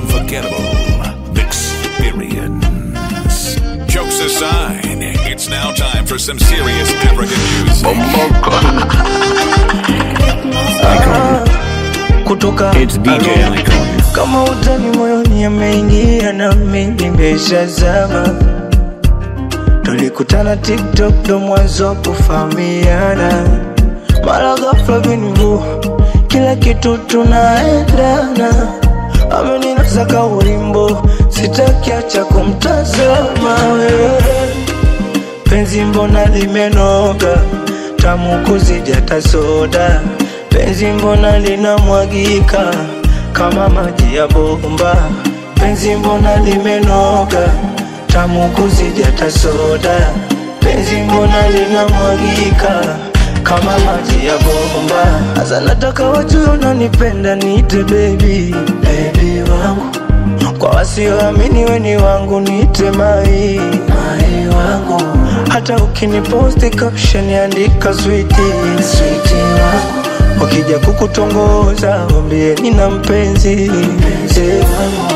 unforgettable experience. Jokes aside, it's now time for some serious African music. Kutoka It's DJ Icon. Kama utani moyoni ameingia na mimi nimeshazama. Tulikutana TikTok ndo mwanzo kufahamiana. Mara ghafla bingu kila kitu tunaendana. Ameninasa ka ulimbo, sitaki acha kumtazama wewe. Penzi mbona limenoga, tamu kuzidi hata soda. Penzi mbona linamwagika kama maji ya bomba. Penzi mbona limenoga, tamu kuzidi hata soda. Penzi mbona linamwagika kama maji ya bomba. Asa nataka wajue unanipenda, niite baby, baby wangu. Kwa wasioamini we ni wangu, niite mai, mai wangu. Hata ukiniposti caption andika sweetie, sweetie wangu. Wakija kukutongoza waambie nina mpenzi, mpenzi wangu.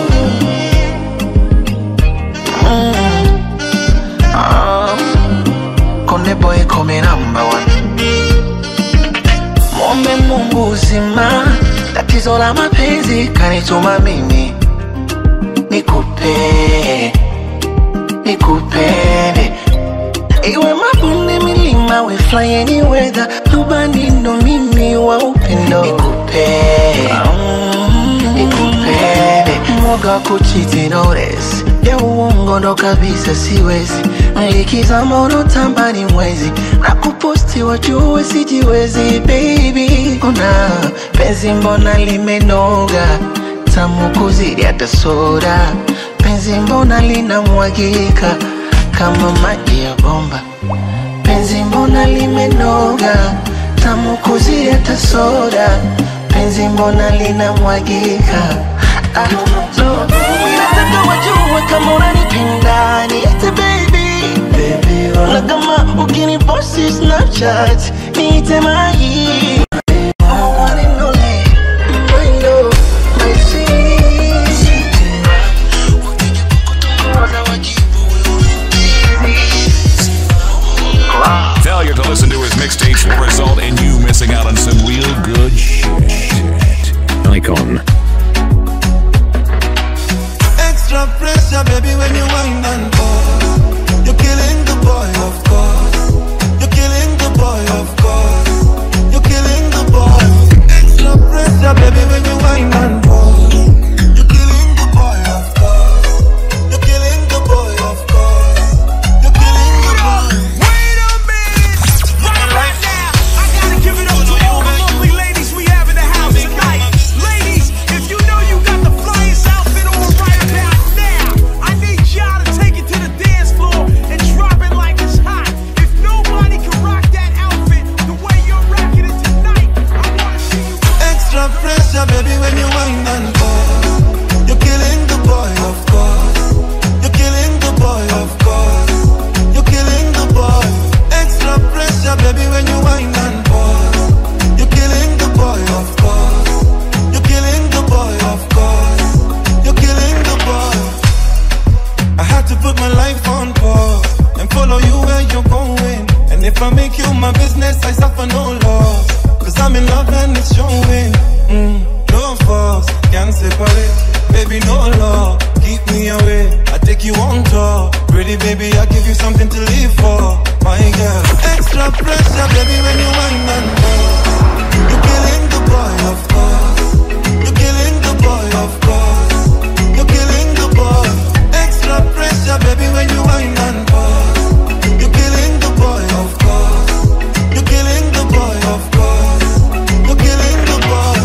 Konde boy come number one. Mwombe Mungu uzima, tatizo la mapenzi kanituma mimi nikupe, nikupende. Iwe mabonde milima, we fly any weather, rubani ndo mimi wa upendo. Nikupe, nikupende. Mwoga kuchiti notice ya uongo ndo kabisa siwezi. Nikizama unotamba ni mwezi, na kuposti wajue sijiwezi. Baby, una penzi mbona limenoga, tamu kuzidi hata soda. Penzi mbona linamwagika kama maji ya bomba. Penzi mbona limenoga, tamu kuzidi hata soda. Penzi mbona linamwagika. Ah, no. Nataka wajue kama unanipenda, niite baby, baby wangu. Na kama ukiniposti Snapchat, niite mai. Failure to listen to his mixtapes will result in you missing out on some real good shit. Icon. Extra pressure, baby, when you wind and pause. You're killing the boy, of course. You're killing the boy, of course. You're killing the boy. Extra pressure, baby, when you wind and pause. You're killing the boy, of course. You're killing the boy, of course. You're killing the boy. Wait a minute! Right now, I gotta give it up to all the lovely ladies we have in the house tonight. Ladies, if you know you got the flyest outfit on right about now, I need y'all to take it to the dance floor and drop it like it's hot. If nobody can rock that outfit the way you're rocking it tonight, I wanna see you. Extra pressure, baby, when you wind and pause. You're killing the boy, of course. You're killing the boy, of course. You're killing the boy. Extra pressure, baby, when you wind and pause. You're killing the boy, of course. You're killing the boy, of course. You're killing the boy. I had to put my life on pause and follow you where you're going. And if I make you my business, I suffer no loss. 'Cause I'm in love and it's showing. No force can separate. Baby, no law, keep me away. I take you on tour. Pretty baby, I give you something to live for. My girl. Extra pressure, baby, when you wind and pause. You're killing the boy, of course. You're killing the boy, of course. You're killing the boy. Extra pressure, baby, when you wind and pause. You're killing the boy, of course. You're killing the boy, of course. You're killing the boy.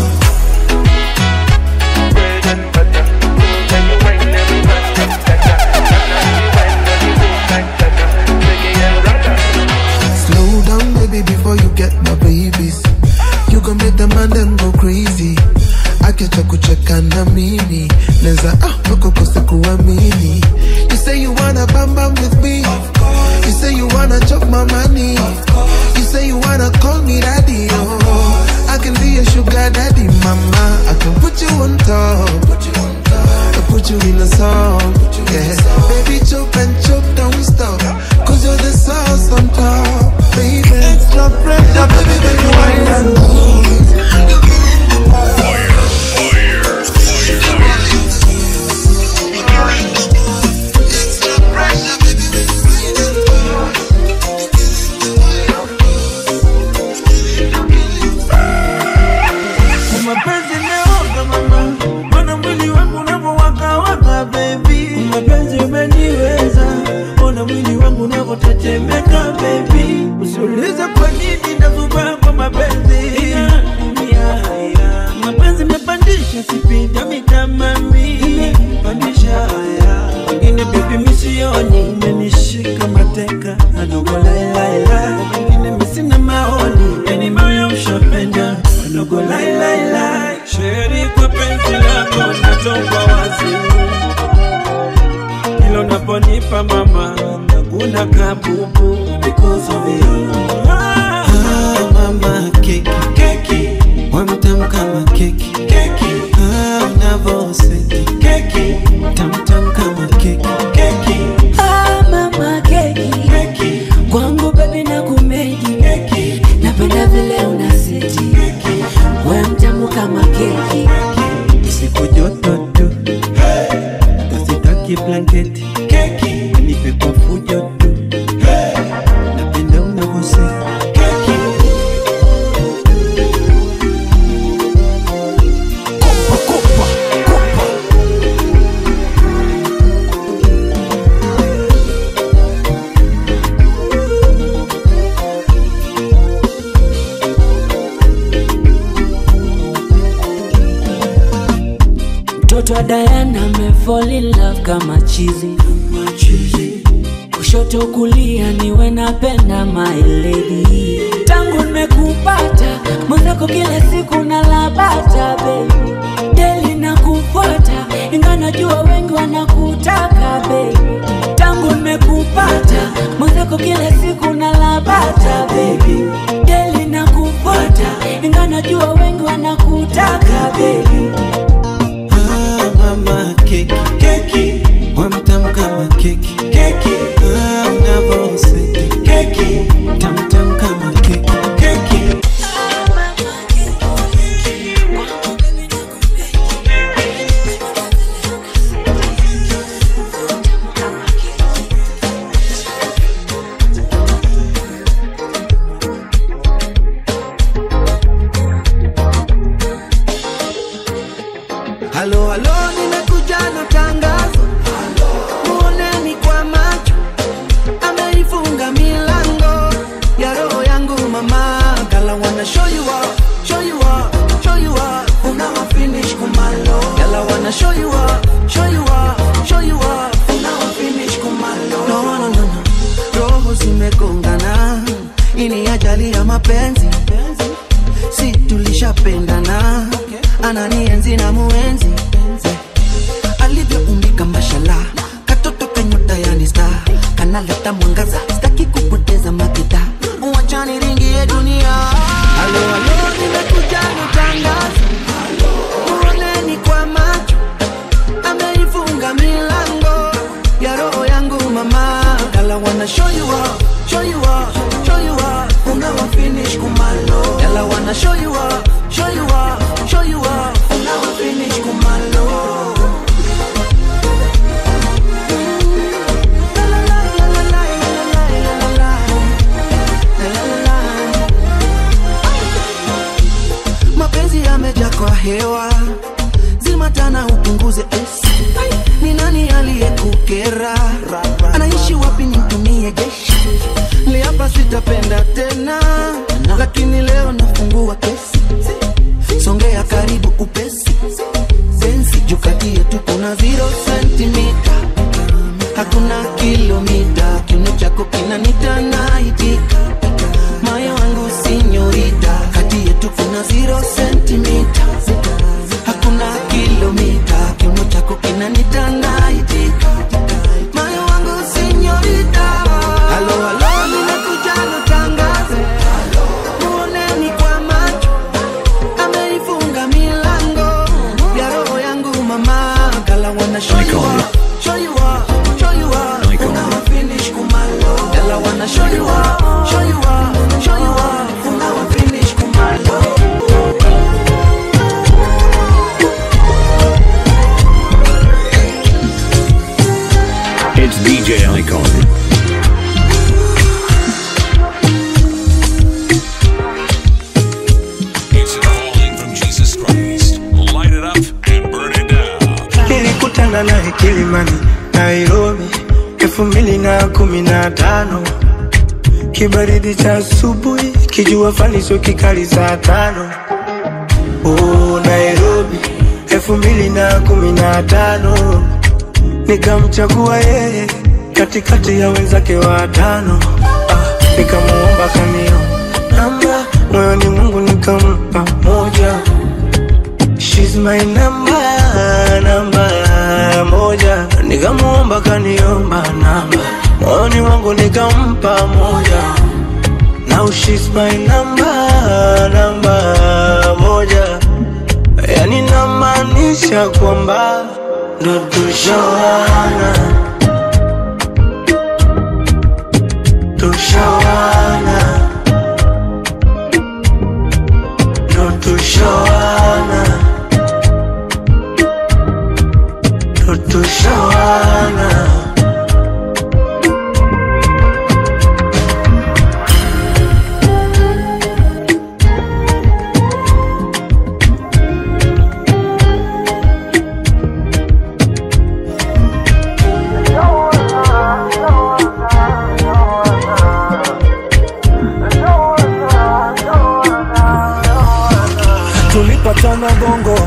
Slow down, baby, before you get my babies. You gon' make the man them go crazy. Akiacha kucheka na mimi, neza ukokose kuamini. You say you wanna bam bam with me. You say you wanna chop my money. You say you wanna call me daddy. Oh, I can be your sugar daddy, mama. I can put you on top. Spidi mitamami imenipandisha haya. Wengine baby misioni imenishika mateka adogo laila. Wengine misina maoni yani moyo ushapenda adogo laila. Sheri kwa penzi lako natoka wazimu. Kila unaponipa mama nakuna kabubu because of you. Ah, mama keki keki, wamtamu kama keki keki. Ah, unavoseti keki, tamtam kama keki keki. Ah, mama keki keki, kwangu baby na kumeki keki. Napenda vile unaseti keki, we mtamu kama keki. Siku joto tu, sitaki blanketi keki, nipe kwa fujo tu. Napenda unavoseti keki. Kopa, kopa, kopa. Mtoto wa Diana ame fall in love kama chizi. Kushoto kulia niwe napenda my lady. Tangu nimekupata mwenzako kila siku nalabata baby. Daily nakufuata ingawa najua wengi wanakutaka baby. Tangu nimekupata mwenzako kila siku nalabata baby. Daily nakufuata ingawa najua wengi wanakutaka baby. Ah, mama keki keki, wamtamu kama keki keki. Ah, unavoseti keki, tamtam kama keki keki. Halo, halo, nimekuja na tangazo, muoneni kwa macho, ameifunga milango ya roho yangu mama. Gala wanna show you off, show you off, show you off, unawa finish kumalo. Gala wanna show you off, show you off, show you off, unawa finish kumalo. No, no, no, no, roho zimegongana, ini ajali ya mapenzi, si tulishapendana, ananienzi na muenzi alivyoumbika mashala, katoto kanyota yani star, kanaleta mwangaza, sitaki kupoteza makita, wachani ringie dunia. Halo, halo, nimekuja nitangaze, muoneni kwa macho, ameifunga milango ya roho yangu mama. Gala wanna show you off, show you off, show you off, unawa finish kumalo. Gala wanna show you off, show you off, show you off, unawa finish kumalo. Mapenzi yamejaa kwa hewa, zima tana upunguze esi. Ni nani aliyekukera? Anaishi wapi nimtumie jeshi? Niliapa sitapenda tena, lakini leo nafungua kesi. Songea karibu upesi, sensi juu kati yetu kuna 0 sentimita, hakuna kilomita. Kiuno chako kinanita naitika, moyo wangu sinyorita. Kati yetu kuna 0 sentimita, hakuna kilomita. Kiuno chako kinanita naitika, moyo wangu sinyorita. Halo, halo, nimekuja nitangaze, muoneni kwa macho, ameifunga milango ya roho yangu mama. Gala wanna show you off, show you off, show you off, unawa finish kumalo. Gala wanna show you off, show you off, show you off, unawa finish kumalo. It's DJ Icon. It's a calling from Jesus Christ. Light it up and burn it down. Nilikutana naye Kilimani, Nairobi, 2015. Kibaridi cha asubuhi, kijua fani sio kikali saa 5. Oh, Nairobi, 2015 nikamchagua yeye katikati ya wenzake watano. Nikamuomba kanio namba, moyoni Mungu nikampa moja. She's my number, namba moja. Nikamuomba kaniomba namba, moyoni mwangu nikampa moja. Now she's my number, namba moja. Yani namaanisha kwamba ndo tushawana, tushawana, ndo tushawana, ndo tushawana. Tulipatana Bongo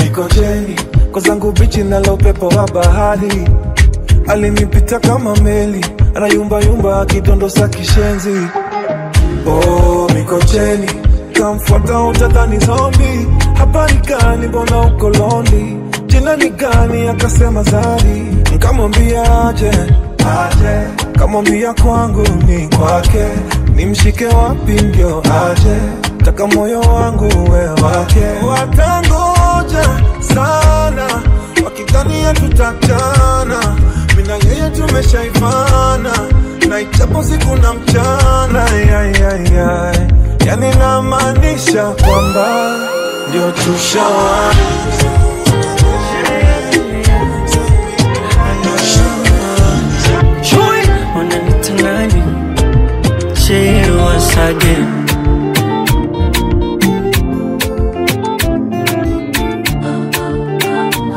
Mikocheni, kwa zangu bichi nalo upepo wa bahari. Alinipita kama meli, anayumba yumba akidondosa kishenzi. Oh, Mikocheni, kamfuata utadhani zombie. Habari gani mbona uko lonely? Jina ni gani? Akasema Zari. Nikamwambia aje, aje. Kamwambia kwangu ni kwake, nimshike wapi ndio aje? Taka moyo wangu we wake. Watangoja sana, wakidhania tutachana. Mimi na yeye tumeshaifana, na ichapo siku na mchana. Yani namaanisha kwamba ndio tushawana. Unaniita nani? Say once again.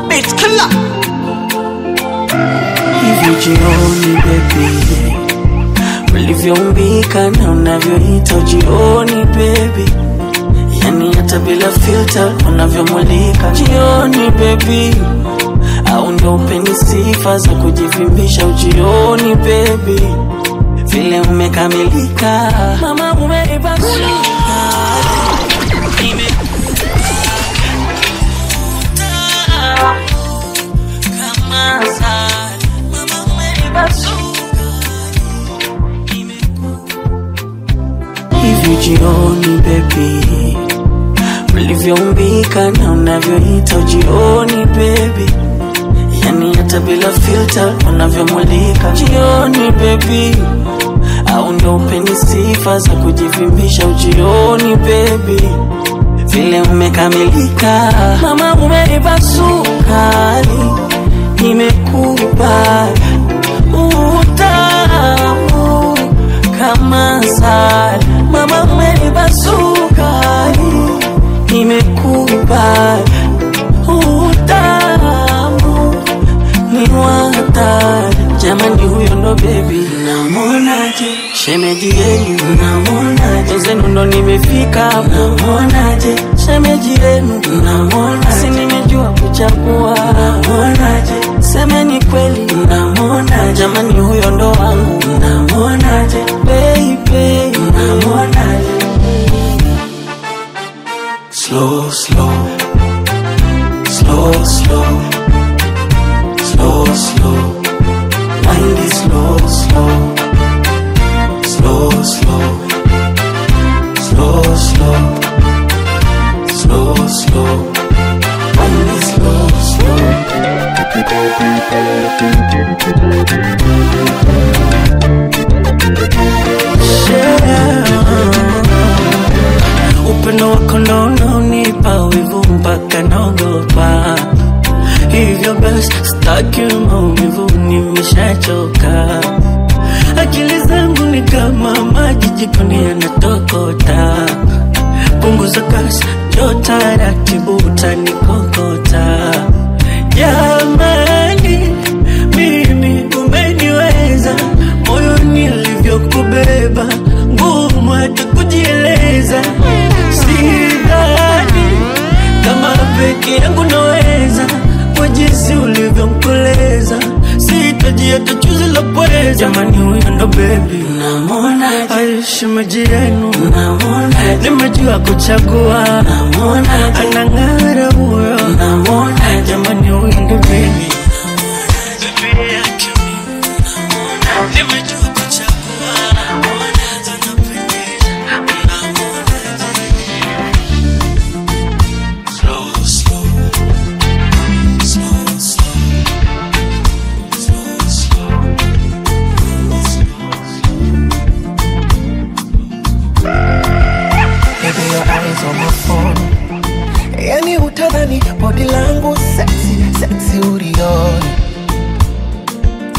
Bitch killer. Hivi jioni baby, ulivyoumbika na unavyoita jioni baby, yani hata bila filter unavyomulika jioni baby, au ndio upeni sifa za kujivimbisha ujioni baby, vile umekamilika mama, umeipa kama asali, mama umeipa hivi jioni baby, ulivyoumbika na unavyoita jioni baby, yani hata bila filter unavyomulika jioni baby, au ndio upeni sifa za kujivimbisha ujioni baby, vile umekamilika mama, umeipa sukari, nimekubali utamu kama asali, mama umeipa sukari, nimekubali utamu ni watari. Jamani huyo ndo baby, namuonaje? Shemeji yenu namuonaje? Wenzenu ndo nimefika, namuonaje? Shemeji yenu namuonaje? Si nimejua kuchagua, namuonaje? Semeni kweli, namuonaje? Jamani huyo ndo wangu, namuonaje? Baby namuonaje? Slow, slow, slow, slow, slow, slow. Wind it slow, slow, slow, slow, slow, slow, slow, slow. Wind it slow, slow. Upendo wako ndo unaonipa wivu mpaka naogopa, hivyo basi sitaki maumivu, nimeshachoka. Akili zangu ni kama maji jikoni yanatokota, punguza kasi, njoo taratibu utanikokota. Jamani, mimi umeniweza, moyo nilivyokubeba, ngumu hata kujieleza. Sidhani kama peke yangu naweza, Jamani huyo ndo baby. Aishi maji yenu. Nimejua kuchagua. Anang'ara huyo. Jamani huyo ndo baby. Baby yake mimi. Nimejua kuchagua. Anapendeza. Slow, slow. Slow, slow. Slow, slow. Baby, your eyes on my phone. Yani utadhani body langu sexy, sexy ulioni.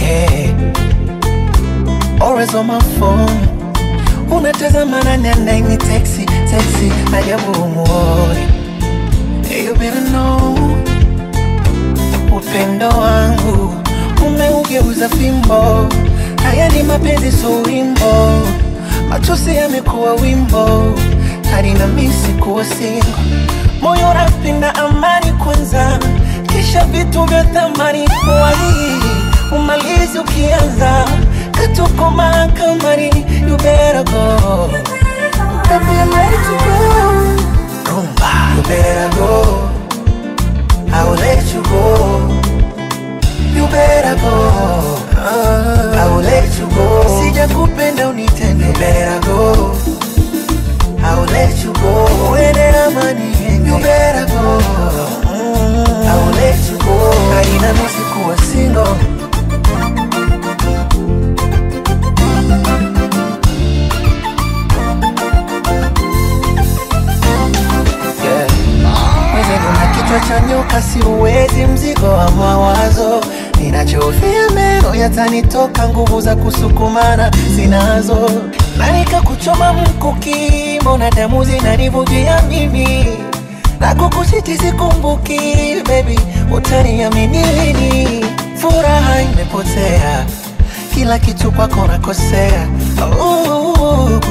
Yeah. Always on my phone. Unatazama nani anaini taxi, taxi, ajabu humuoni. You better know. Upendo wangu umeugeuza fimbo. Haya ni mapenzi so wimbo. Machozi yamekuwa wimbo. Hadi na misi kuwa single. Moyo unapenda amani kwanza, kisha vitu vya thamani. Wai umalizi ukianza katuko mahakamani. You better go. Baby, I'm ready to go. Rumba. You better go. I will let you go. You better go. I will let you go. Sijakupenda unitende. You better go. I will let you go. Uende amani. You better go. I will let you go. Haina nusu kuwa single. Yeah. Mwenzenu na kichwa cha nyoka, siuwezi mzigo wa mawazo. Ninachofia meno yatanitoka, nguvu za kusukumana sinazo. Na nikakuchoma mkuki, mbona damu zinanivujia mimi. Na kukuchiti sikumbuki, baby, utaniamini lini? Furaha imepotea, kila kitu kwako nakosea.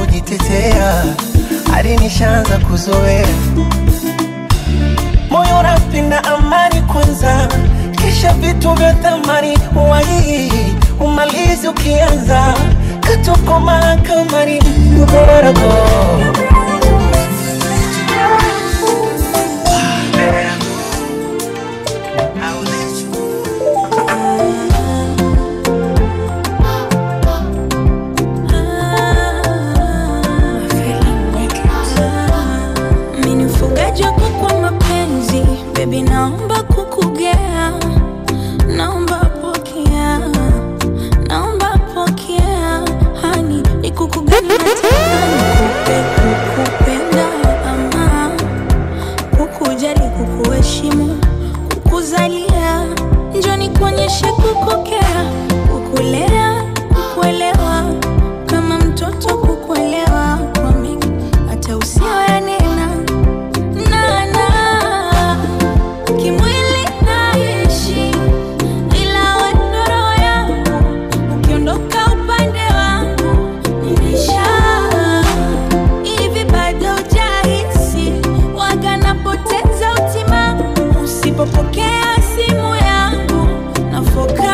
Kujitetea, hadi nishaanza kuzoea. Moyo unapenda amani kwanza, kisha vitu vya thamani. Wai umalizi ukianza katuko mahakamani. You better go. Mimi mfugaji wako kwa mapenzi, baby naomba kukugea, naomba pokea, naomba pokea, hani ni kuku gani nataka nikupe, kukupenda ama kukujali, kukuheshimu, kukuzalia, njoo nikuonyeshe kukokea, kukulea, kukuelewa kama mtoto, kukuelewa kwa mengi hata usiyoyanena. Na kimwili naishi, ila wewe ndo roho yangu, ukiondoka upande wangu nimeisha. Hivi bado hujahisi waga napoteza utimamu usipopokea simu yangu nafoka.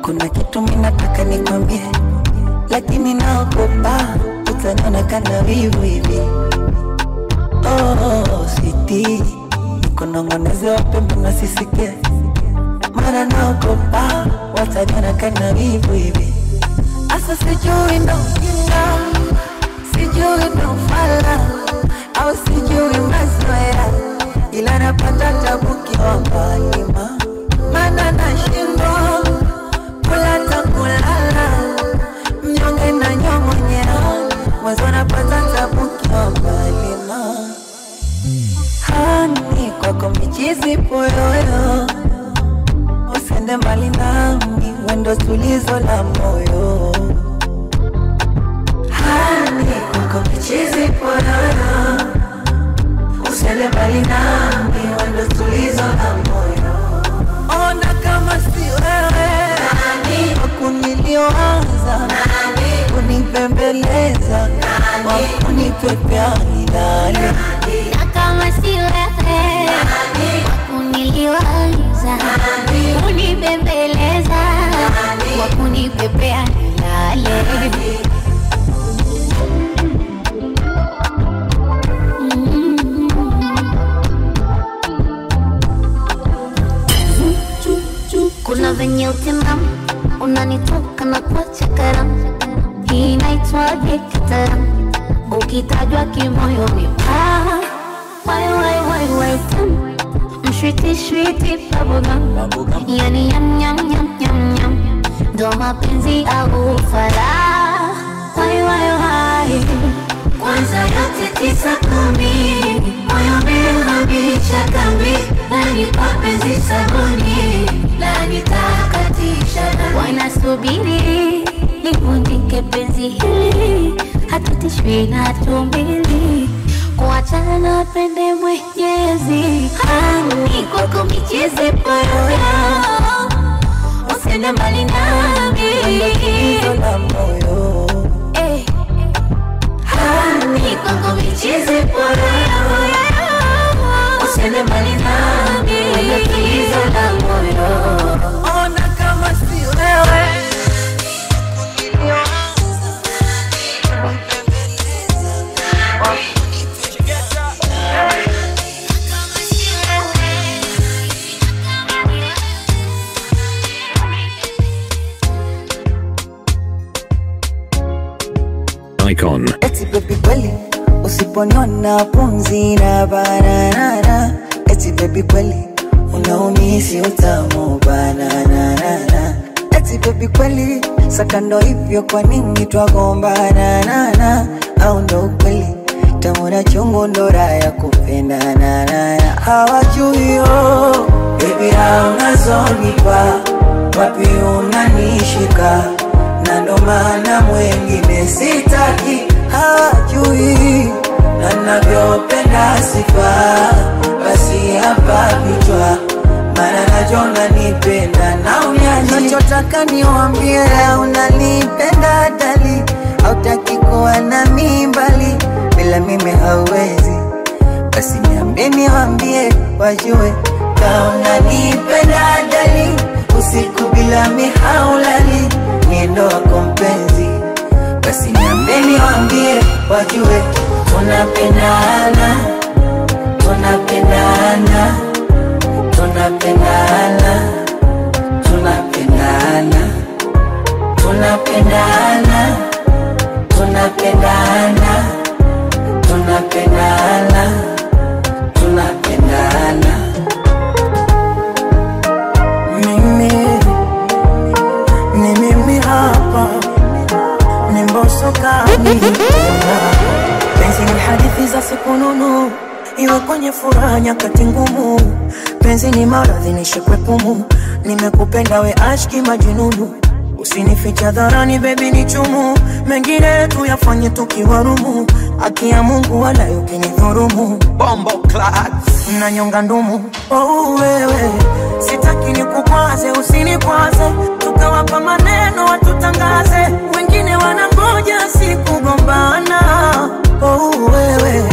Kuna kitu mimi nataka nikwambie, lakini naogopa utaniona kana wivu hivi. Oh, sweetie, nikunong'oneze wapi mbona sisikie? Mara naogopa wataniona kana wivu hivi. Asa sijui ndo ujinga, sijui ndo ufala, au sijui mazoea, ila napata tabu kiomba lima, maana nashindwa kula ta kulala, mnyonge na nyong'onyea, mwanzo napata tabu kiomba lima. Hani kwako michizi poyoyo, usende mbali nami, wendo tulizo la moyo. Hani kwako michizi poyoyo, usende mbali nami, wendo tulizo la moyo. Ona kama si wewe nani wakunilioanza, nani kunipembeleza, wakunipepea nilale. Na kama si wewe wakuniliwaza, kunibembeleza, wakunipepea nilale. Kuna venye utimamu unanitoka na kuacha karamu, hii inaitwaje kitaalamu? Ukitajwa kimoyo mipaa, wai wai wai wai tamu, mshwiti shwiti bubblegum, yani yam yam yam yam yam, ndo mapenzi au ufala, wai wai wai. Kwanza yote 9:10, moyo umehamisha kambi, nani mapenzi sabuni la nitakatisha. Wanasubiri livunjike penzi hili, hatutishwi na tumbili, kuachana pende Mwenyezi. Hani kwako micheze poyoyo, usende mbali nami, tulizo la moyo. Hani kwako micheze poyoyo, usende mbali nami, tulizo la moyo. Ona kama si wewe Icon. Eti baby kweli usiponiona pumzi na banana. Eti baby kweli unaumisi utamu banana. Eti baby kweli sakando hivyo kwa nini twagombana? Au ndo ukweli tamu na chungu ndo raha ya kupendana. Hawajui oh baby haunazonipa, wapi unanishika, na ndo maana mwengine sitaki. Hawajui na navyopenda sifa, basi hapa vichwa, maana najua unanipenda na uniachi. Nachotaka niwaambie unanipenda dali, hautaki kuwa nami mbali, bila mimi hauwezi. Basi niambie niwaambie wajue kama unanipenda dali, usiku bila mihaulali, niendo wako mpenzi. Basi niambie niwaambie wajue tunapendana, tunapendana, tunapendana, tunapendana, tunapendana, tunapendana, tunapendana, tunapendana. Mimi ni mimi hapa, ni Mbosso kani. Penzi ni hadithi za siku nunu, iwe kwenye furaha nyakati ngumu. Penzi ni maradhi nishikwe pumu, nimekupenda we ashki majinunu. Usinifiche dharani baby ni chumu, mengine tuyafanye tukiwarumu. Haki ya Mungu wala ukinidhurumu, Bombo Clat na nyonga ndumu. Oh wewe, sitaki nikukwaze, usinikwaze, tukawapa maneno watutangaze, wengine wanangoja sikugombana. Oh wewe,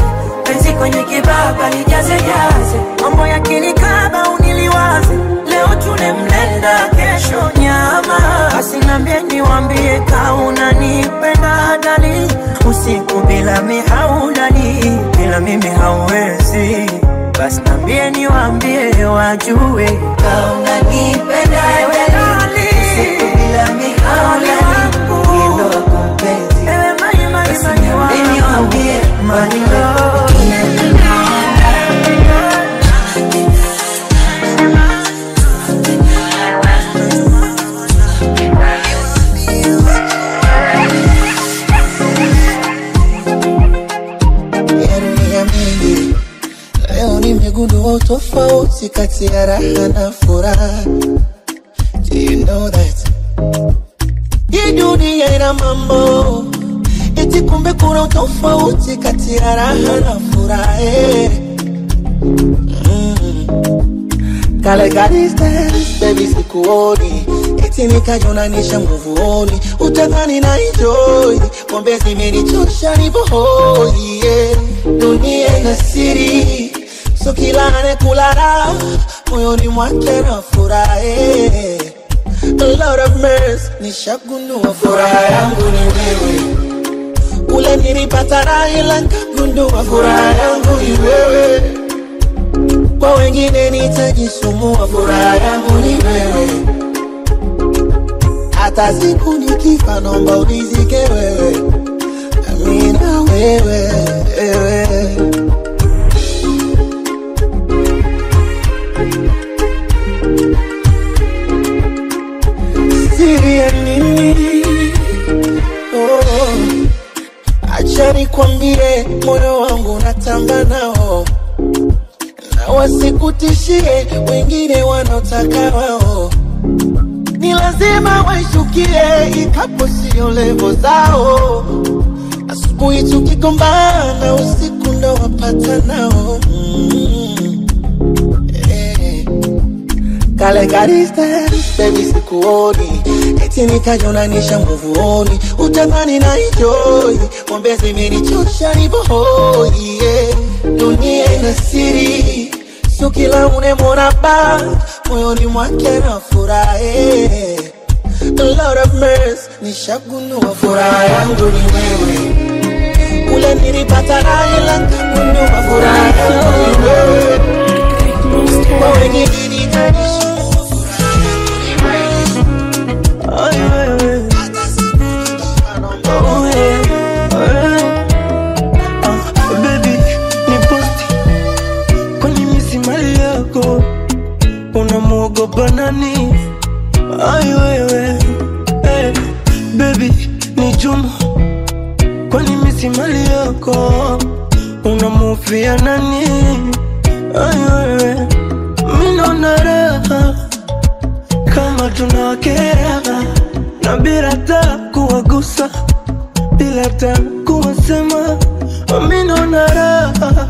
penzi kwenye kibaba lijaze jaze, mambo yakinikaba uniliwaze, leo tune mlenda kesho nyama. Nambie niwambie kaunanipenda dali, usiku bila mihaulali, bila mimi hauwezi. Basi nambie niwambie wajue kaunanipenda dali, usiku bila mihaulali, wendo wako mpenzi. Basi nambie niwambie wajue. Nimegundua tofauti kati ya raha na furaha. Do you know that? Hii dunia ina mambo, eti kumbe kuna tofauti kati ya raha na furaha. Kale ka distance, baby sikuoni, eti nikajonanisha nguvuoni, utadhani na enjoy, pombe zimenichosha nivohoi. Dunia ina siri, so kila anayekula moyoni mwake na furaha. Lord of mercy, nishagundua furaha yangu ni wewe. Kule nilipata raha ila nikagundua furaha yangu ni wewe. Kwa wengine nitajisumbua, furaha yangu ni wewe. Hata siku nikifa naomba unizike wewe. Amina wewe, wewe. Siri ya nini? Oh, acha nikwambie, moyo wangu natamba nao, na wasikutishie wengine wanaotaka wao. Ni lazima waishukie ikapo sio levo zao. Asubuhi tukigombana, usiku ndo wapata nao. Kale ka distance, baby sikuoni, eti nikajonanisha nguvuoni, utadhani na enjoy, pombe zimenichosha nivohoi. Dunia ina siri, so kila unemwona ba moyoni mwake na furaha. Lord of mercy, nishagundua furaha yangu ni wewe. Kule nilipata raha ila nikagundua furaha yangu ni wewe. Kwa wengine nitajisumbua, furaha yangu ni wewe. Oh yeah, baby, ni posti kwani mimi si mali yako, unamuogopa nani? Ai wewe, hey, baby, ni Juma, kwani mimi si mali yako, unamhofia nani? Ai wewe, mimi naona raha kama tunawakera, na bila hata kuwagusa, bila hata kuwasema. Mimi naona raha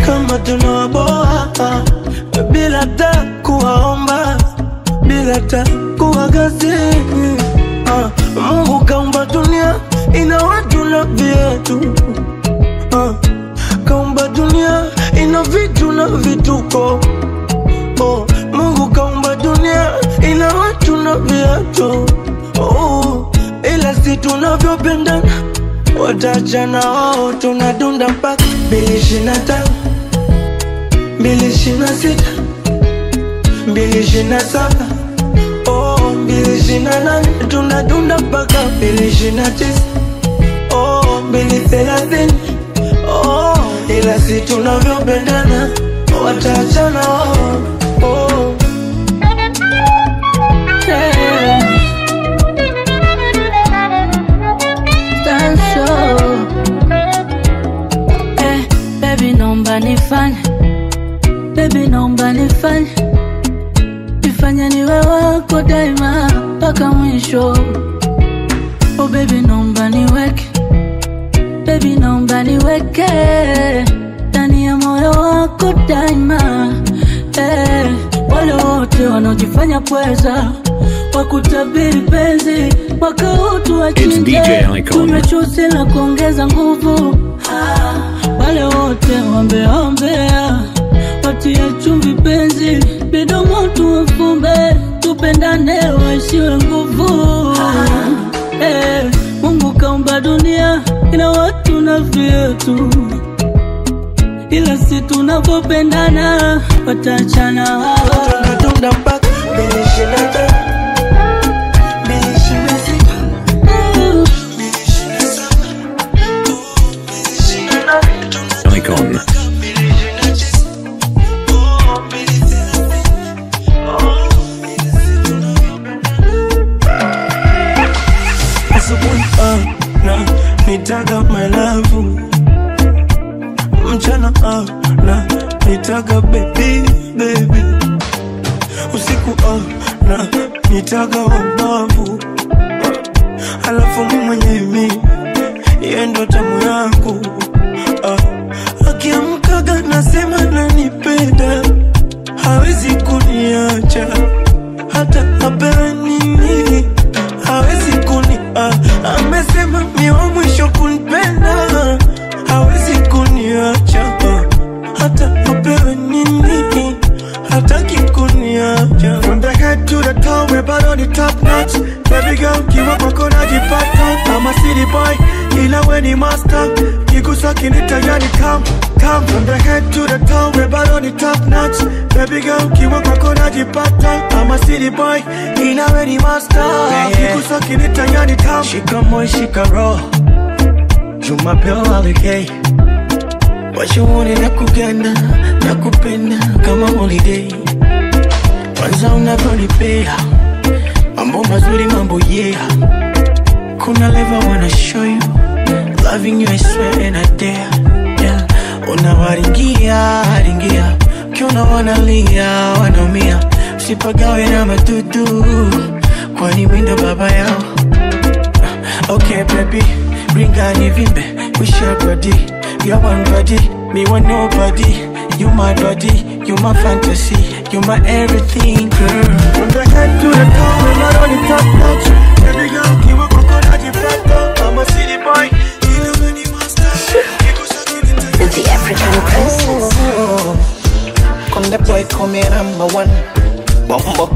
kama tunawaboa, bila hata kuwaomba, bila hata kuwagasi. Mungu kaumba dunia ina watu na viatu, kaumba dunia ina vitu na vituko. Oh, Mungu kaumba dunia ina watu na viatu. Oh, ila si tunavyopendana wataachana wao, tunadunda mpaka 2025, 2026, 2027, oh 2028, tunadunda mpaka 2029, oh 2030. Oh, ila si tunavyopendana wataachana wao. Oh. Hey, baby naomba nifanye, baby naomba nifanye, nifanye niwe wako daima mpaka mwisho. Oh baby naomba niweke, baby naomba niweke ndani ya moyo wako daima. Eh, wale wote wanaojifanya pweza wakutabiri penzi mwaka huu tuwachinje, tumechusi la kuongeza nguvu. Wale wote wambeombea watie chumvi penzi, midomo tuwafumbe, tupendane. waishiwe nguvu. Mungu kaumba dunia ina watu na vitu, ila si tunapopendana wataachana. Tunda mpaka 2025, 2026, 27, Icon. Asubuhi na nitaga my love, mchana na nitaga baby baby, usiku na nitaga wabavu, alafu mimi mwenyewe mimi yeye ndo tamu yangu. Akiamkaga nasema nanipenda, hawezi kuniacha hata apewe nini, hawezi kuni amesema mi wa mwisho kunipenda, hawezi kuniacha hata apewe nini, hataki kuniacha. From the head to the toe, we're bado on the top notch. Baby girl, kiwa kwako najipata. I'm a city boy, ila we ni master. Kigusa kinita yani come, come. From the head to the toe, we're bado on the top notch. Baby girl, kiwa kwako najipata. I'm a city boy, ila we ni master. Kigusa kinita yani come. Shika moyo, shika roho, Jumapili alikei washauri na kuganda na kupenda kama holiday. Kwanza unavyonipea mambo mazuri, mambo yeah. Kuna level wanna show you loving you, I swear and I dare yeah. Unawaringia ringia, ukiona wanalia wanaumia, usipagawe na madudu, kwani mimi ndo baba yao. Okay baby, ringa ni vimbe, we share body. You're one body, me one nobody. You my body, you my fantasy, you my everything, girl. From the head to the toe, we're not on the top notch. Baby girl, kiwa kwako najipata. I'm a city boy, ila we ni master. Kigusa kinita The African Princess. Come the boy, come here, number one. Bumbo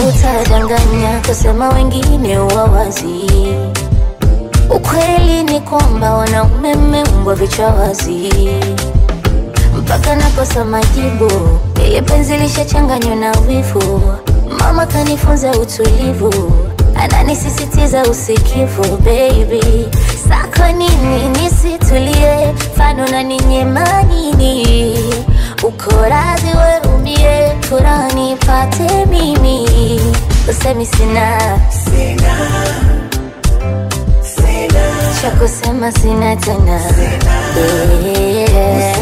Utadanganya kusema wengine wawazi, ukweli ni kwamba wanaume mmeumbwa vichwa wazi, mpaka nakosa majibu. Ili penzi lishachanganywa na wivu, mama kanifunza utulivu, ananisisitiza usikivu. Baby sako nini nisitulie, fano na ninyema nini? Uko radhi we umie, furaha nipate mimi. Usemi sina, cha kusema sina tena. Yeah.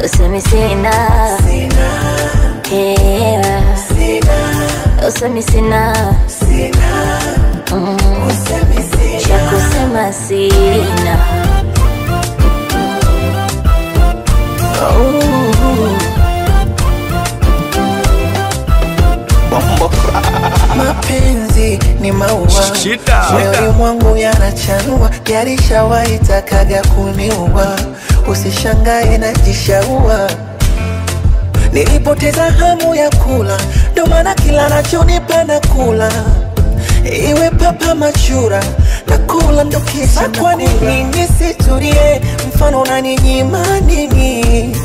Usemi sina, yeah. Usemi sina, cha kusema sina. Mapenzi ni maua, moyoni mwangu yanachanua, yalishawahi takaga kuniua, usishangae najishaua. Nilipoteza hamu ya kula, ndo maana kila nachonipa nakula, iwe papa machura nakula ndo kisha. Kwa nini nisitulie? Mfano unaninyima nini?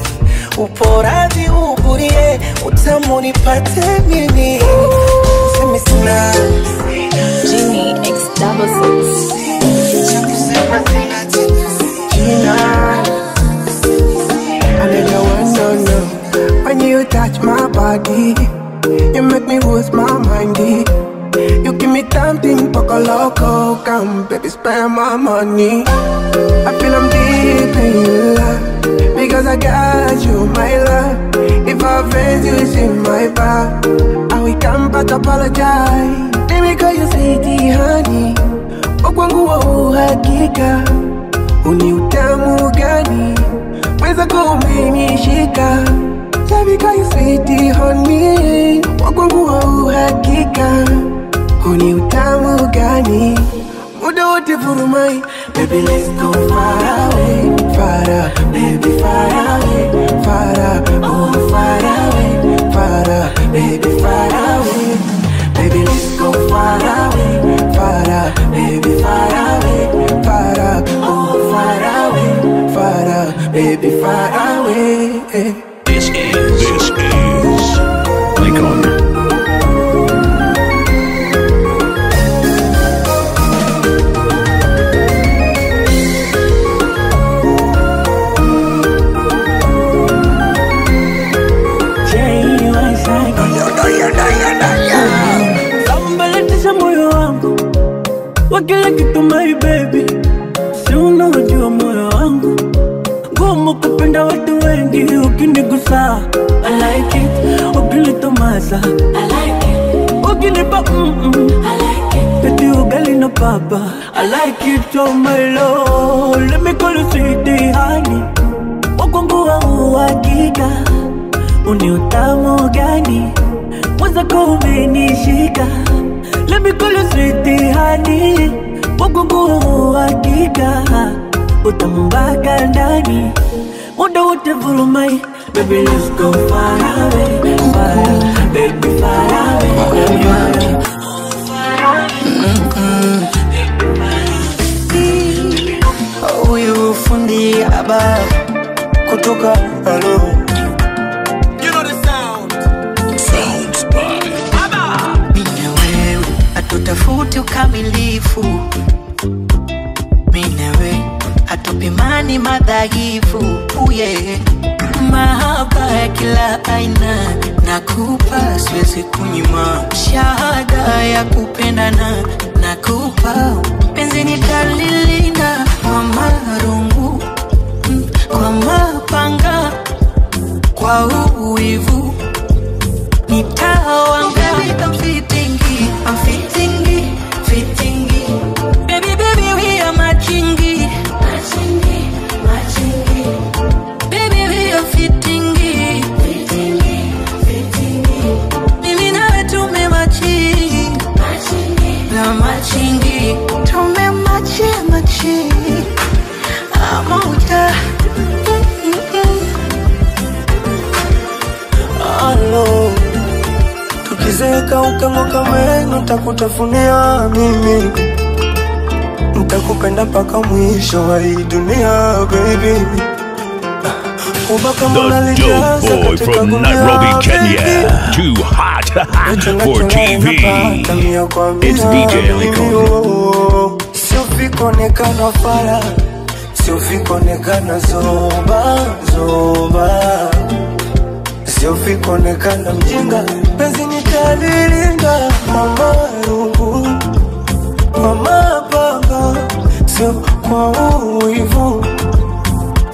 Uporaji ugurie, utamu nipate mimi. Semi sina, Genie X66. cha kusema sina tena. Gina, I never want no no. When you touch my body, you make me lose my mind. You give me something poco loco, come baby spend my money. I feel I'm deep in love because I got you, my love. If I offend you, it's in my back. I will come back apologize. Baby, call you sweetie, honey. Okwangu wa uhakika, uni utamu gani? Weza kumenishika. Baby, call you sweetie, honey. Okwangu wa uhakika, uni utamu gani? Muda wote vurumai. Baby, let's go far away, far away, baby, far away, far away, oh, far This is Icon. Sambalatisha moyo wangu wa kila kitu my baby, si unaojua moyo wangu ngumu kupenda watu wengi. Ukinigusa I like it, ukilitomasa I like it, ukinipa I like it, eti ugali na papa I like it. Oh my lord, let me call you sweetie honey, wakwangu wa uhakika uni utamu gani mwenzako umenishika. Let me call you sweetie honey, wakwangu wa uhakika utamu mpaka ndani muda wote vurumai. Baby let's go far away, far away, baby far away, far away. Huyu fundi aba kutoka alo. You know the sound. Sounds by Aba. Mimi na wewe hatutafuti ukamilifu, mimi na wewe hatupimani madhaifu. Uye mahaba ya kila aina nakupa, siwezi kunyima. Shahada ya kupendana nakupa, penzi nitalilinda kwa marungu, kwa mapanga, kwa uwivu nitawanga. I'm fitting, I'm fitting, fitting. Baby, baby, we are matching, matching, matching. Baby, we are fitting, fitting, fitting. Mimi nawe tumemachi, matching, na matching. Tumemachi, machi. Amoja. Alo, tukizeeka ukang'oka meno takutafunia mimi, nitakupenda mpaka mwisho wa hii dunia baby. Uba kama The unalijaza dope boy katika from gunia, Nairobi, Kenya. baby. Too hot for TV. Napata mia kwa mia, It's DJ baby, Icon. oh. Sio fikonekana fara, sio fikonekana zoba zoba, sio fikonekana mjinga, penzi nitalilinda mama rungu, mama panga, sio kwa uwivu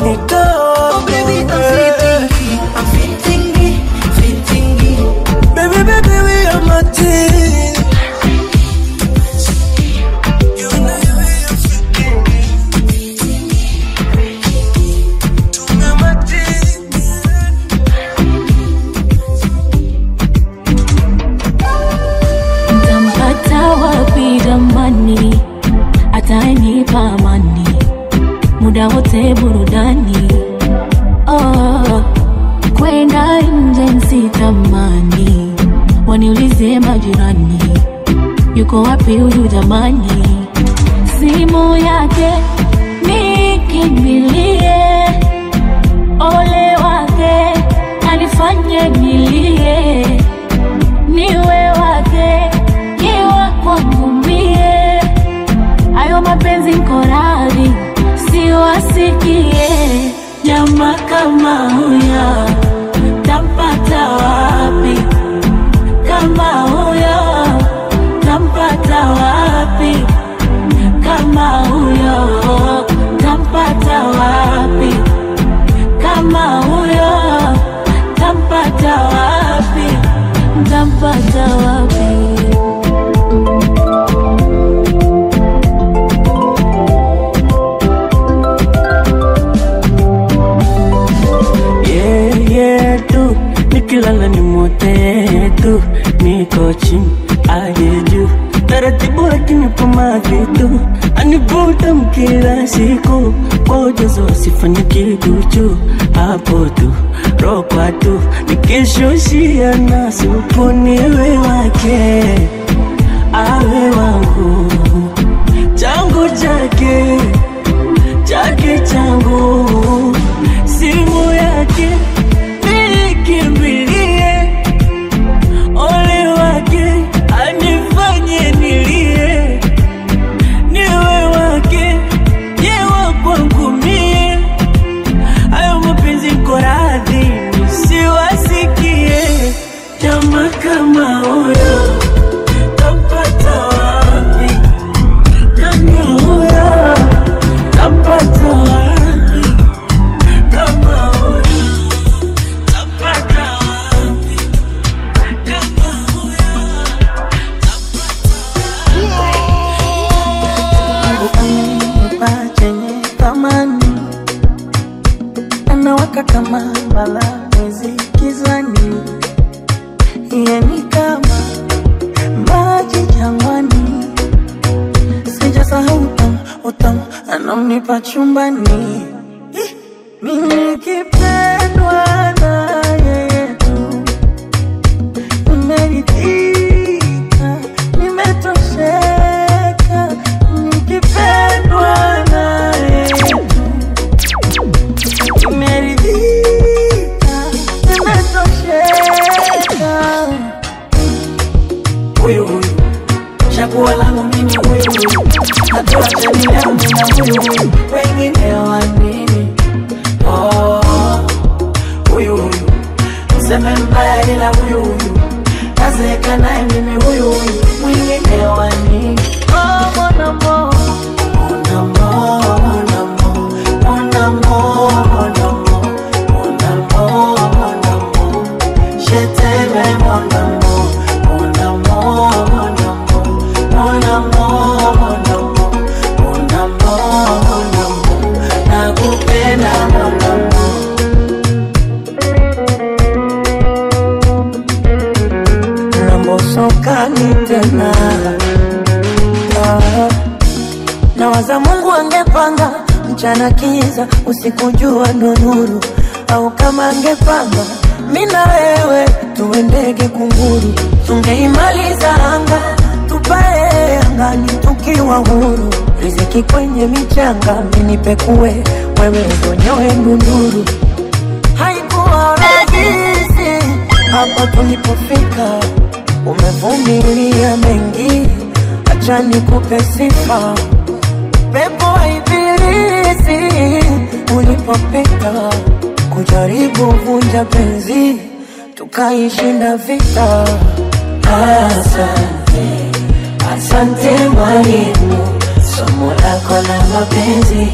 nitawa. Oh baby, I'm fitting, I'm fitting, fitting. Baby, baby, we are my team. You and I, we are fitting. Tumemachi. Ntampata wapi jamani, atanipa amani muda wote burudani. Oh, kwenda nje nsitamani, waniulize majirani, yuko wapi huyu jamani? Simu yake nikimbilie, ole wake anifanye nilie, niwe wake iwa kwangu mie, ayo mapenzi nkoradhi siwasikie. Jamaa kama huyo tampata wapi? Kama huyo tampata wapi? Kama huyo tampata wapi? Kama huyo tampata wapi? Tampata wapi? Yeah, tu nikilala ni mote tu, niko chini aje juu taratibu, lakini kwa mavitu anivuta mkila siku kwa ujazo asifanye kiduchu hapo tu rokwa tu nikishushia na supu niwe wake awe wangu changu chake chake changu simu yake Kama huyo tampata wapi? Nani huyo tampata wapi? Kama huyo tampata wapi? Kama huyo Mungu amenipa chenye thamani, anawaka kama mbala mwezi gizani, yani kama maji jangwani. Sijasahau utamu utamu anamnipa chumbani. Mimi nikipendwa na yeye tu, nimeridhika, nimetosheka. Nikipendwa na yeye tu, nimeridhika, nimetosheka. Huyu huyu chaguo langu mimi, huyu huyu hatua chani yangu na huyu huyu, wengine wa nini? Oh, huyu huyu mseme mbaya, ila huyu huyu nazeeka naye mimi, huyu huyu mwingine wa nini? Oh, mon amour, Mon amour, mon amour, mon amour, mon amour, mon amour, mon amour, je t'aime mon amour, mon amour, mon amour, mon amour, mon amour, mon amour, mon amour, nakupenda mon amour. Nambosokani tena. Ah, nawaza Mungu angepanga mchana kiza, usiku jua ndo nuru, au kama angepanga mimi na wewe tuwe ndege kunguru, tungeimaliza anga tupae angani tukiwa huru, riziki kwenye michanga minipekue, wewe udonyoe ndunduru. Haikuwa rahisi hapa tulipofika, umevumilia mengi, acha nikupe sifa. Pepo wa ibilisi ulipopita, kujaribu vunja penzi, tukaishinda vita. Asante, asante mwalimu, somo lako la mapenzi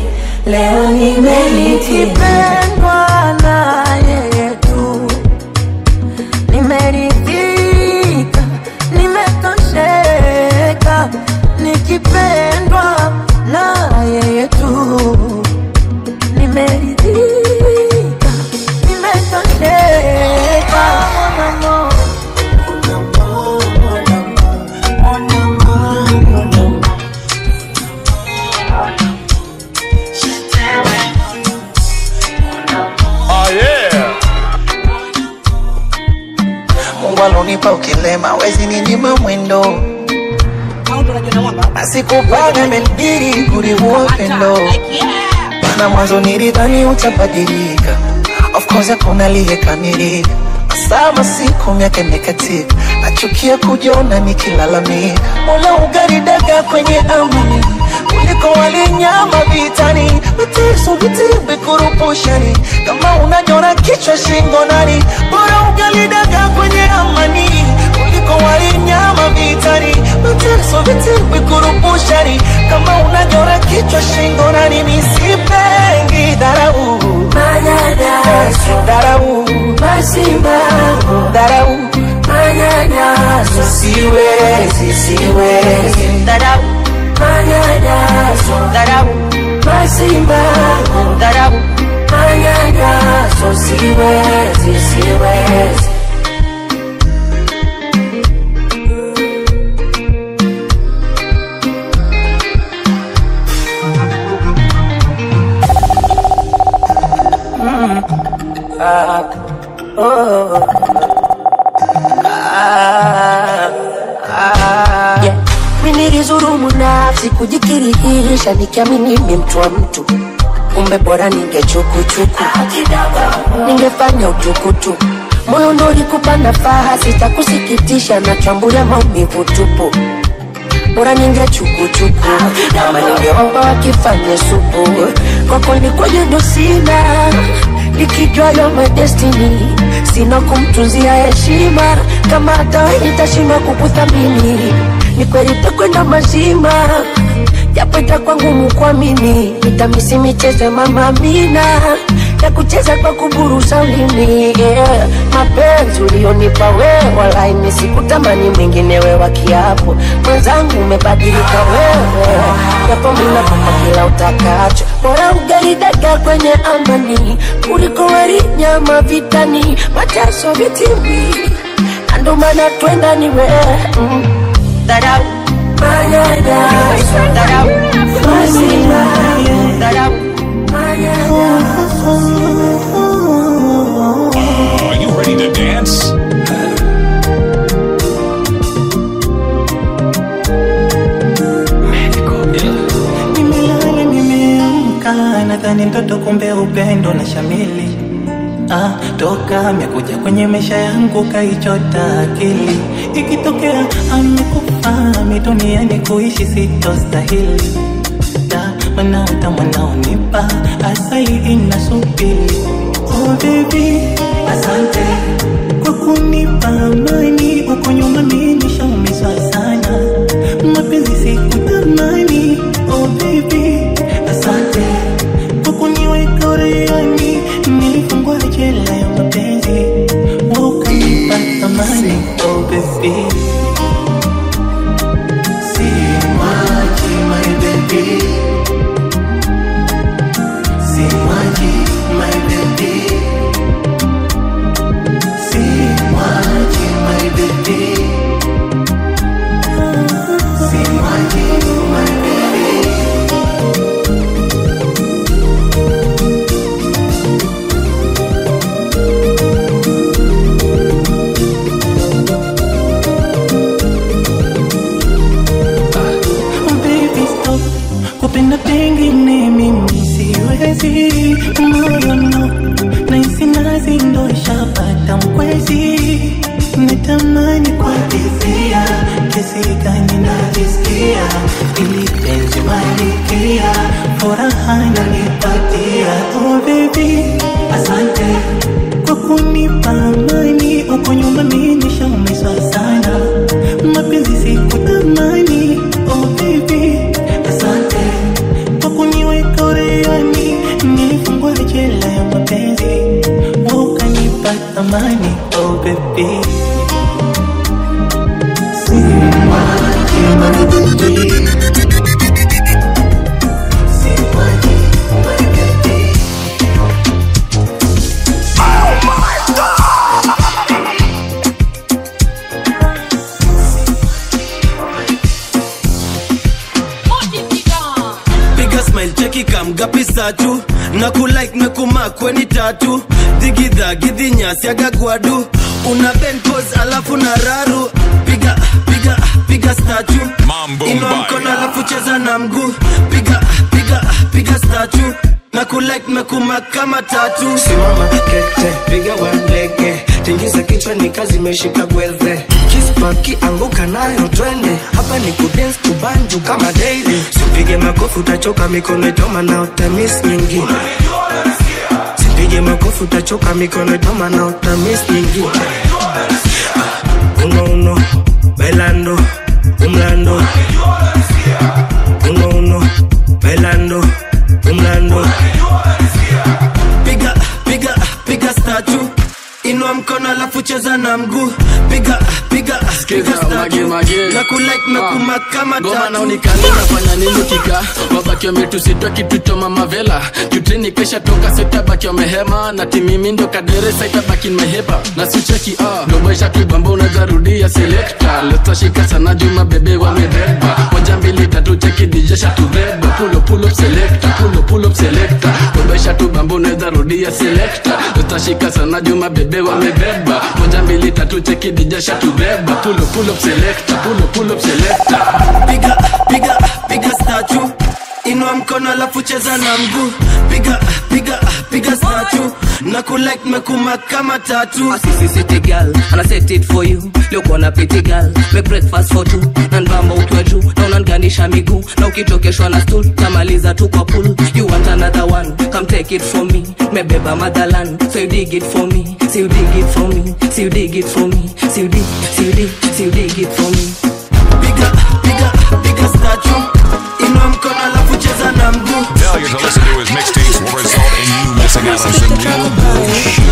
leo nimelitimu. Nikipendwa na yeye tu, nimeridhika, nimetosheka. Nikipendwa na yeye tu, nimeridhika, nimetosheka. Mon amour. Oh yeah. Mungu alonipa ukilema, wezi ninyima mwendo, asikupanga imenibidi kuliua upendo, maana mwanzo nilidhani utabadilika. Of course hakuna aliyekamilika, sama siku miaka imekatika, nachukia kujiona nikilalamika. Mola ugali dagaa kwenye amani kuliko walinyama vitani, mateso vitimbi kurupushani, kama unanyora kichwa shingo nani, bora ugali dagaa kwenye amani kuliko walinyama vitani, mateso vitimbi kurupushani, kama unanyora kichwa shingo nani. Nisipengi dharau, Manyanyaso, dharau, masimamo, dharau, manyanyaso, siwezi, siwezi dharau, manyanyaso, dharau, masimamo, dharau. manyanyaso, siwezi, siwezi. Yeah. Mimi nilizurumu nafsi kujikirihisha nikiamini mimi mtu wa mtu, kumbe bora ningechukuchuku, ningefanya utukutuku. Moyo ndo ulikupa nafasi, sitakusikitisha na chambulia maumivu tupu. Bora ningechukuchuku ama ningeomba wakifanye supu. Kwako nilikuwa ndo sina, Nikijua yo my destiny, sina kumtunzia heshima. Kama hata nitashindwa kukuthamini, ni kweli takwenda mazima, japo itakuwa ngumu kuamini. Nitamisi michezo ya mama Amina ya kucheza kwa kuburusa ulimi. Yeah. Mapenzi ulionipa wewe, walai mimi sikutamani mwingine wewe wa kiapo. Mwenzangu umebadilika wewe, japo mimi nakupa kila utakacho. Bora ugali dagaa kwenye amani kuliko wali nyama vitani, mateso vitimbi, ndo maana twenda ni wewe. Dharau manyanyaso, dharau mazima, dharau manyanyaso. Are you ready to dance? Nimelala nimeamka, nadhani ndoto, kumbe upendo na shamili. Ah, toka amekuja kwenye maisha yangu kaichota akili. Ikitokea amekufa duniani kuishi sitostahili. Da, mana utamu asali inasubiri. Oh baby, asante kwa kunipa amani. Uko nyuma mimi nishaumizwa sana, mapenzi sikutamani. Oh baby, asante kwa kuniweka uraiani. Nilifungwa jela ya mapenzi, ukanipa thamani. Oh baby, simwachi my baby, simwachi my baby, simwachi my baby, simwachi my baby. Baby stop, kupenda pengine mimi siwezi. Moyo no, nahisi nazi ndo ishapata mkwezi. Natamani kwa hisia, kesi gani najisikia. Ili penzi malikia, furaha nanipatia. Oh baby, asante kwa kunipa amani. Uko nyuma mimi nishaumizwa sana, mapenzi sikutamani. Oh baby, asante kwa kuniweka uraiani. Nilifungwa jela ya mapenzi, ukanipa thamani. Oh baby, simwachi my baby, simwachi my baby. Oh my God! Piga smile cheki kamgapi satu na kulike na kumakweni tatu dhigidha gidhinyasi agagwadu una ben pose alafu na raru piga piga piga statue Mambo inua mkono mbaya. alafu cheza na mguu piga piga piga statue na kulike na kumak kama tatu. Simama kete, piga walege, tingiza kichwa ni kazi imeshika gweve. Kispaki anguka nayo twende, hapa ni kudance kubanju kama daily. Sipige makofi utachoka, mikono itoma na utamis nyingi. Sipige makofi utachoka, mikono itoma na utamis nyingi. Uno uno, bailando, umlando. Uno uno, bailando, umlando. Piga piga piga statue inua mkono alafu cheza na mguu piga piga piga statue na kulike na kumak kama Goma tatu. naonekana nafanya nini kika wabaki wametusitwa kitu cha mama vela jutini kesha toka sitabaki wamehema na timimi ndo kadere saitabaki nimehepa na sicheki doboisha kibamba unaweza rudia selekta letashika sana juma bebe wamebeba moja mbili tatu cheki DJ shatubeba pull up pull up selecta pull up pull up selecta doboisha tu bamba unaweza rudia selecta letashika sana juma bebe wamebeba moja mbili tatu cheki DJ shatubeba pull up pull up selecta pull up pull up selecta piga piga piga statue Inua mkono alafu cheza na mguu. Piga, piga, piga statue. Na kulike mekuma kama tatu. Asisi city girl, and I set it for you. Look on a pretty girl, make breakfast for two. Na nbamba ukiwa juu, na unaniganisha miguu. Na ukitokeshwa na stool, tamaliza tu kwa pool. You want another one, come take it from me. Mebeba motherland, so you dig it for me. So you dig it for me, so you dig it for me. So you dig, so you dig, so you dig it for me. Piga, piga, piga statue. Inua mkono alafu cheza na mguu. Failure to listen to his mixtapes will result in you missing out on some real good shit.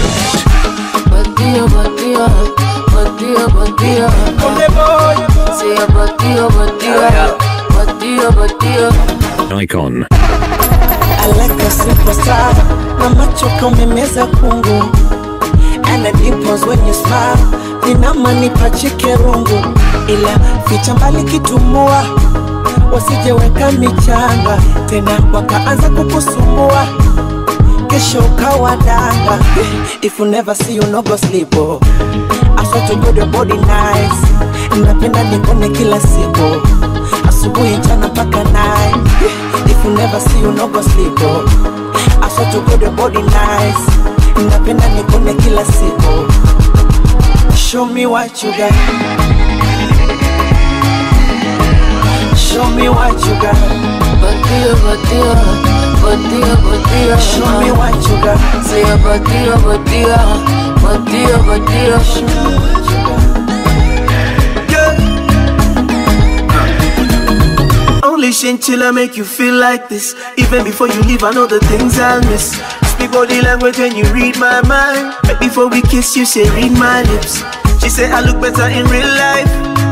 Bandido, bandido, bandido, bandido. Sí, bandido, bandido, bandido, bandido. Icon. I like a superstar. Na macho kamemeza kungu. And the dimples when you smile. Inamanipa chike rungu. Ila ficha mbali kitumua. Wasijeweka michanga. Tena wakaanza kukusumbua. Kesho ukawadanga. If you never see you no go sleep oh. I swear to God your body nice. Napenda nikone kila siku. Asubuhi mchana paka night. If you never see you no go sleep oh. I swear to God your body nice. Napenda nikone kila siku. Show me what you got. Show me what you got. Bandido, bandido, bandido, bandido. Show me what you got. Say bandido, bandido, bandido, bandido. Show me what you got. Yeah. Only chinchilla make you feel like this. Even before you leave, I know the things I'll miss. Speak body language when you read my mind. Right before we kiss, you say read my lips. She said I look better in real life.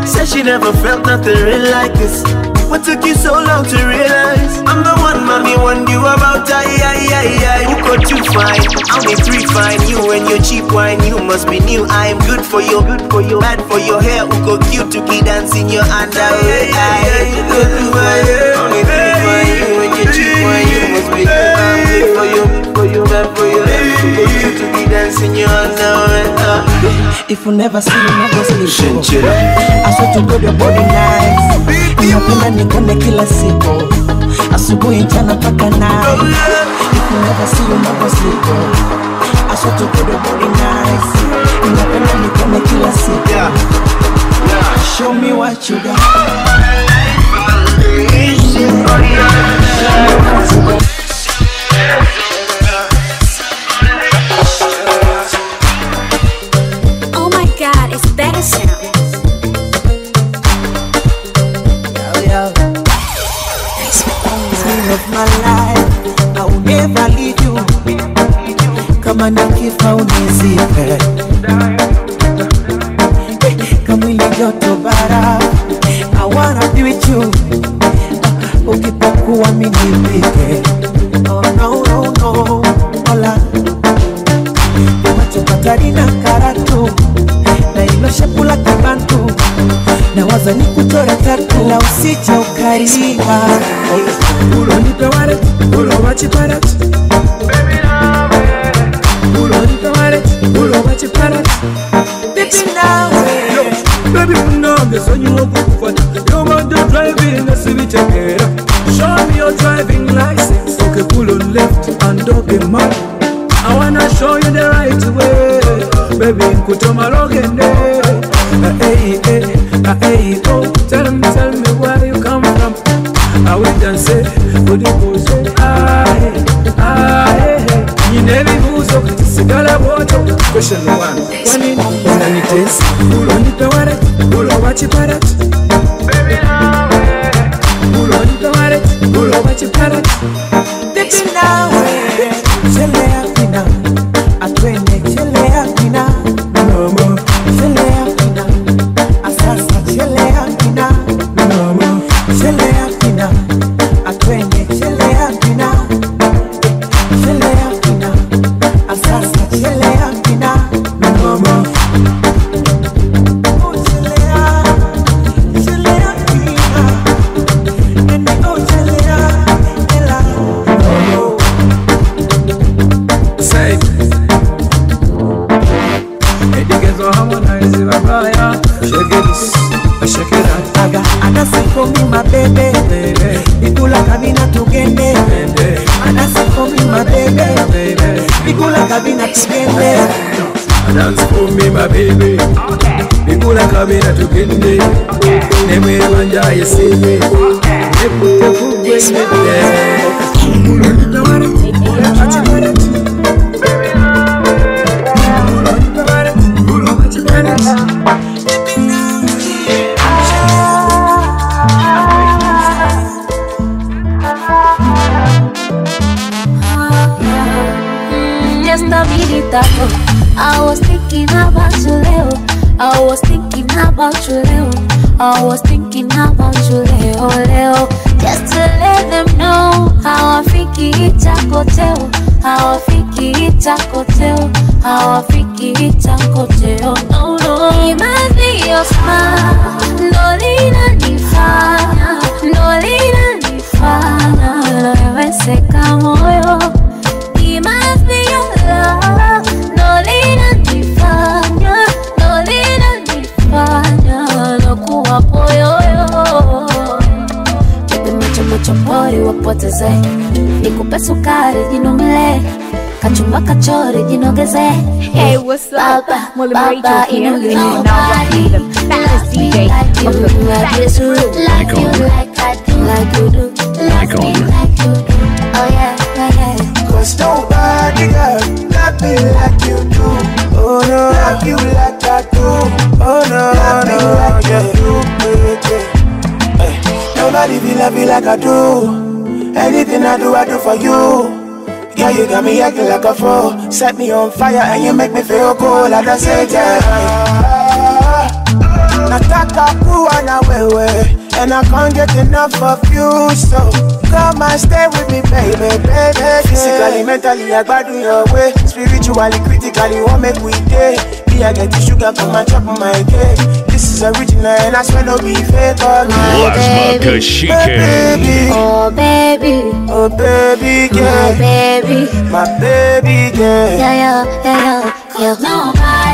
Said she never felt nothing real like this. What took you so long to realize? I'm the one mommy warned you about. I, who got you fine? I'm a three fine. You and your cheap wine, you must be new. I'm good for you, good for you, bad for your hair. Who got cute to keep dancing your underwear? I'm a three fine. You and your cheap wine, you must be new. I'm good for you, for you, bad for your hair. Who got cute to keep dancing your underwear? If you never see you, never sleep. I swear to God your body nice. Napenda nikone kila siku. Asubuhi mchana paka night. If you never see you never sleep. I swear to God your body nice. Napenda nikone kila siku. Show me what you got. Oh my God, it's better sound. Of my life, I will never leave you. Kama nikifa unizipe. Kama ile joto bara, I wanna be with you. Ukipokuwa mimi nipike. Oh no no no, hola. Macho Katarina karatu. Na ilo shepu la kibantu. Na waza nikuchore tatu. La usiche ukariba. Ulonipe wallet, ulowachi parrot. Baby nawe. Ulonipe wallet, ulowachi parrot. Baby nawe. Baby unange sonyiwa kukufata. You want to drive in a civic. Show me your driving license. Okay, pull on left and okay man. I wanna show you the right way. Baby, nkutoma rogende. Hey, hey, hey, oh. Tell me where you come from. I will dance, udibuze. Ah, ah, hey. Nyinebibuzo katisigala boto. Question one. Kwani unanitesa? Ulonipe wallet, ulowachi parrot. Baby nawe. Ulonipe wallet, ulowachi parrot. Baby nawe. Chelea kina, atwende chelea kina. Mama. Chelea kina, asasa chelea kina. Mama. Chelea kina, atwende chelea kina. Chelea kina, asasa chelea kina. Mama. Oh chelea, chelea kina. Nene oh chelea, ela. Oh. Say Edigezo Harmonize babaya. Shake this, Shake it out. Aga, anasa for me my baby. Bigula kabina tugende. Anasa for me my baby. Bigula kabina tugende. Dance for me my baby. Bigula kabina tugende. Nemwe wanja yesime. Nekute kugwe. Just a minute ago, I was thinking about you, Leo. I was thinking about you, Leo. I was thinking about you, Leo, Leo. Just to let them know how I think it's a hotel. How I think it's a hotel. How I think it's a hotel. No, no. It must be your smile. No, lina nifanya. No, lina nifanya. Loweseka moyo. It must be your love. No, lina nifanya. No, lina nifanya. Lokuwa poyoyo. Baby, macho macho pori wapoteze. Nikupe sukari jinomile. Kachumba kachori jinogeze. Hey, what's up? Molly Rachel here, and you're now rocking the baddest DJ of the baddest room. Like you, like I do, like you do, like me, like you do. Oh yeah, yeah, yeah. Cause nobody girl love me like you do. Oh no, love you like I do. Oh no, love me like you do, baby. Hey, nobody be love you like I do. Anything I do for you. Yeah, you got me acting like a fool. Set me on fire and you make me feel cool. I just say yeah. Nataka kuwa na wewe, and I can't get enough of you. So come and stay with me, baby, baby. Physically, mentally, I gbadun your way. Spiritually, critically, won't make we day. Me, I get the sugar from my chop on my cake. This is original and I swear no be fake. Oh, my baby, baby. Oh baby, oh baby, yeah. My baby, my baby, yeah. Yeah, yeah, yeah, yeah. Nobody